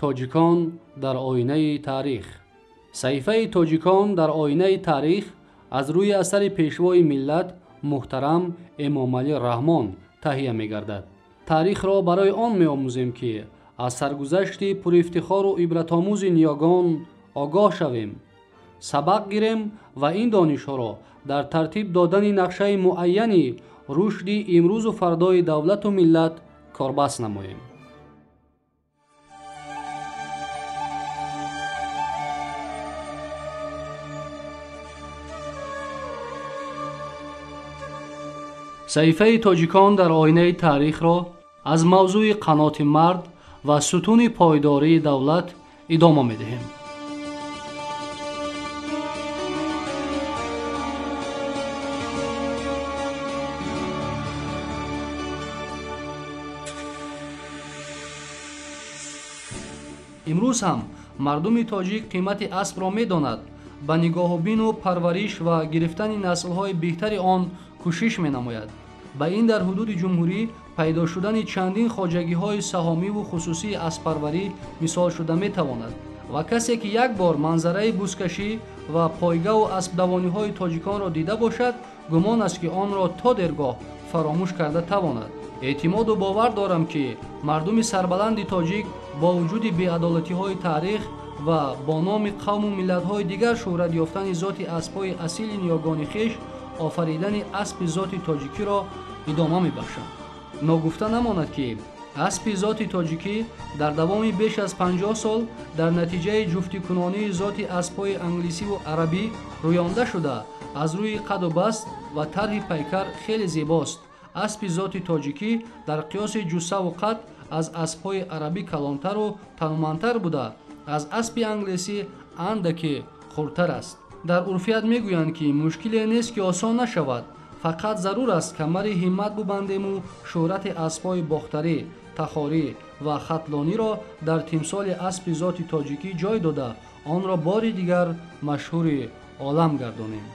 Тоҷикон дар оинаи таърих. Саҳифаи Тоҷикон дар оинаи таърих аз рӯи асари пешвои миллат муҳтарам Эмомалӣ Раҳмон таҳия мегардад. Таърихро барои он меомӯзем, ки аз саргузашти пурифтихору ибратомӯзи ниёгон огоҳ шавем, сабақ гирем ва ин донишҳоро дар тартиб додани нақшаи муайяни рушди имрӯзу фардои давлату миллат корбаст намоем. Саҳифаи Тоҷикон дар оинаи таърихро аз мавзӯи қаноти мард ва сутуни пойдории давлат идома медиҳем. Имрӯз ҳам мардуми тоҷик қимати аспро медонад, ба нигоҳубину парвариш ва гирифтани наслҳои беҳтари он кӯшиш менамояд. Ба ин дар ҳудуди ҷумҳурӣ пайдо шудани чандин хоҷагиҳои саҳомиву хусусии аспарварӣ мисол шуда метавонад ва касе ки як бор манзараи бузкашӣ ва пойгаву аспдавониҳои тоҷиконро дида бошад, гумон аст, ки онро то дергоҳ фаромӯш карда тавонад. Эътимоду бовар дорам, ки мардуми сарбаланди тоҷик бо вуҷуди беадолатиҳои таърих ва бо номи қавму миллатҳои дигар шӯҳрат ёфтани зоти аспҳои асили ниёгони хеш, офаридани аспи зоти тоҷикиро идома мебахшанд. Ногуфта намонад, ки аспи зоти тоҷикӣ дар давоми беш аз 50 сол дар натиҷаи ҷуфтикунонии зоти аспҳои англисиву арабӣ рӯёнда шуда, аз рӯи қаду баст ва тарҳи пайкар хеле зебост. Аспи зоти тоҷикӣ дар қиёси ҷуссаву қад аз аспҳои арабӣ калонтару танумандтар буда, аз аспи англисӣ андаке хурдтар аст. Дар урфият мегӯянд, ки мушкиле нест, ки осон нашавад, фақат зарур аст камари ҳиммат бубандему шӯҳрати аспҳои бохтарӣ, тахорӣ ва хатлониро дар тимсоли аспи зоти тоҷикӣ ҷой дода, онро бори дигар машҳури олам гардонем.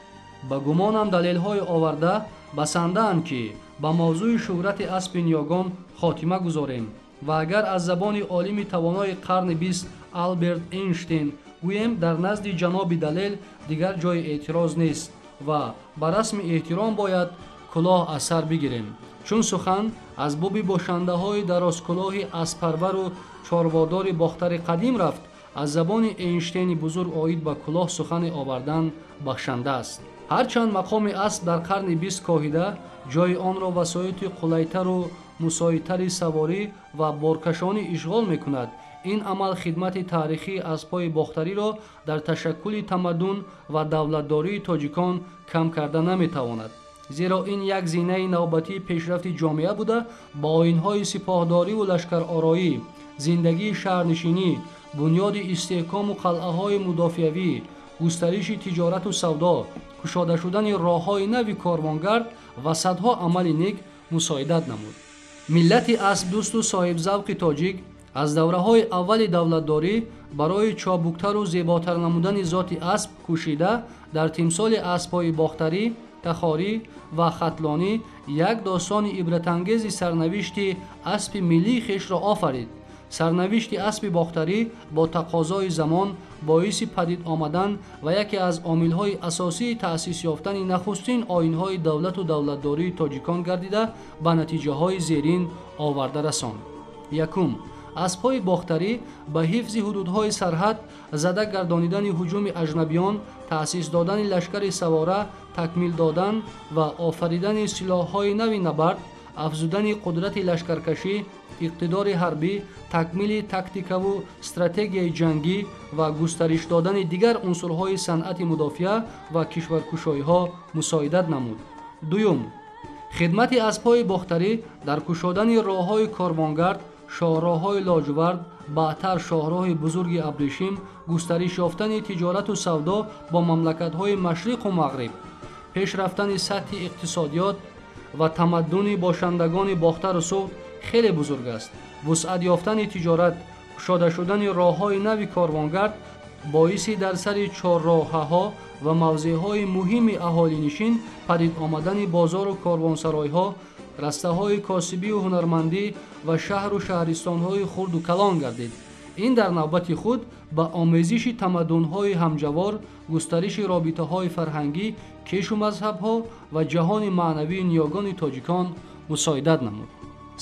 Ба гумонам далелҳои оварда басандаанд, ки ба мавзӯи шӯҳрати аспи ниёгон хотима гузорем ва агар аз забони олими тавонои қарни 20 Алберт Эйнштейн гӯем, дар назди ҷаноби далел дигар ҷои эътироз нест ва ба расми эҳтиром бояд кулоҳ аз сар бигирем, чун сухан аз боби бошандаҳои дарозкулоҳи аспарвару чорводори бохтари қадим рафт, аз забони Эйнштейни бузург оид ба кулоҳ сухане овардан бахшанда аст. Ҳарчанд мақоми асп дар қарни 20 коҳида, ҷои онро васоити қулайтару мусоидтари саворӣ ва боркашонӣ ишғол мекунад, ин амал хидмати таърихии аспҳои бохтариро дар ташаккули тамаддун ва давлатдории тоҷикон кам карда наметавонад, зеро ин як зинаи навбатии пешрафти ҷомеа буда, ба оинҳои сипоҳдориву лашкаророӣ, зиндагии шаҳрнишинӣ, бунёди истеҳкому қалъаҳои мудофиавӣ, густариши тиҷорату савдо, кушода шудани роҳҳои нави корвонгард ва садҳо амали нек мусоидат намуд. Миллати аспдӯсту соҳибзавқи тоҷик аз давраҳои аввали давлатдорӣ барои чобуктару зеботар намудани зоти асп кӯшида, дар тимсоли аспҳои бохтарӣ, тахорӣ ва хатлонӣ як достони ибратангези сарнавишти аспи миллии хешро офарид. Сарнавишти аспи бохтарӣ бо тақозои замон боиси падид омадан ва яке аз омилҳои асосии таъсис ёфтани нахустин оинҳои давлату давлатдории тоҷикон гардида, ба натиҷаҳои зерин оварда расонд. Якум, аспҳои бохтарӣ ба ҳифзи ҳудудҳои сарҳад, зада гардонидани ҳуҷуми аҷнабиён, таъсис додани лашкари савора, такмил додан ва офаридани силоҳҳои нави набард, афзудани қудрати лашкаркашӣ, иқтидори ҳарбӣ, такмили тактикаву стратегияи ҷангӣ ва густариш додани дигар унсурҳои санъати мудофиа ва кишваркушоиҳо мусоидат намуд. Дуюм, хидмати аспҳои бохтарӣ дар кушодани роҳҳои корвонгард, шоҳроҳҳои лоҷувард, баъдтар шоҳроҳи бузурги абрешим, густариш ёфтани тиҷорату савдо бо мамлакатҳои машриқу мағриб, пеш рафтани сатҳи иқтисодиёт ва тамаддуни бошандагони Бохтару Суғд хеле бузург аст. Вусъат ёфтани тиҷорат, кушода шудани роҳҳои нави корвонгард боиси дар сари чорроҳаҳо ва мавзеъҳои муҳими аҳолинишин падид омадани бозору корвонсаройҳо, растаҳои косибию ҳунармандӣ ва шаҳру шаҳристонҳои хурду калон гардид. Ин дар навбати худ ба омезиши тамаддунҳои ҳамҷавор, густариши робитаҳои фарҳангӣ, кешу мазҳабҳо ва ҷаҳони маънавии ниёгони тоҷикон мусоидат намуд.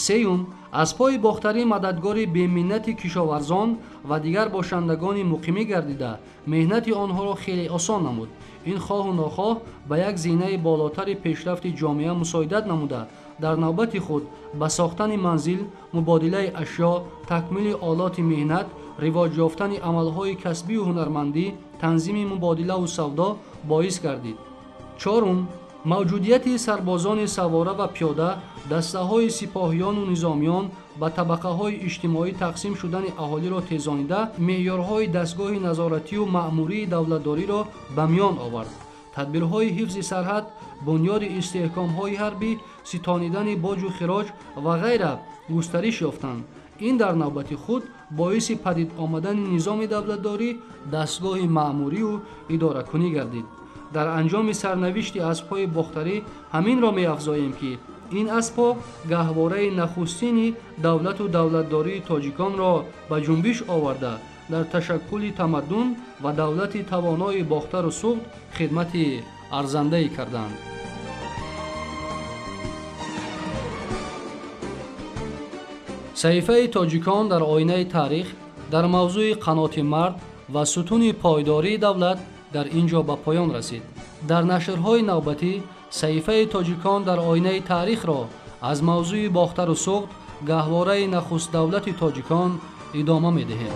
Сеюм, аспҳои бохтарӣ мададгори беминнати кишоварзон ва дигар бошандагони муқимӣ гардида, меҳнати онҳоро хеле осон намуд. Ин хоҳу нохоҳ ба як зинаи болотари пешрафти ҷомеа мусоидат намуда, дар навбати худ ба сохтани манзил, мубодилаи ашё, такмили олоти меҳнат, ривоҷ ёфтани амалҳои касбию ҳунармандӣ, танзими мубодилаву савдо боис гардид. Чорум, мавҷудияти сарбозони савора ва пиёда, дастаҳои сипоҳиёну низомиён ба табақаҳои иҷтимоӣ тақсим шудани аҳолиро тезонида, меъёрҳои дастгоҳи назоратию маъмурии давлатдориро ба миён овард. Тадбирҳои ҳифзи сарҳад, бунёди истеҳкомҳои ҳарбӣ, ситонидани боҷу хироҷ ва ғайра густариш ёфтанд. Ин дар навбати худ боиси падид омадани низоми давлатдорӣ, дастгоҳи маъмурию идоракунӣ гардид. Дар анҷоми сарнавишти аспҳои бохтарӣ ҳаминро меафзоем, ки ин аспҳо гаҳвораи нахустини давлату давлатдории тоҷиконро ба ҷунбиш оварда, дар ташаккули тамаддун ва давлати тавонои Бохтару Суғд хидмати арзандае карданд. Саҳифаи тоҷикон дар оинаи таърих дар мавзӯи қаноти мард ва сутуни пойдории давлат дар ин ҷо ба поён расид. Дар нашрҳои навбатӣ саҳифаи тоҷикон дар оинаи таърихро аз мавзӯи Бохтару Суғд, гаҳвораи нахустдавлати тоҷикон идома медиҳем.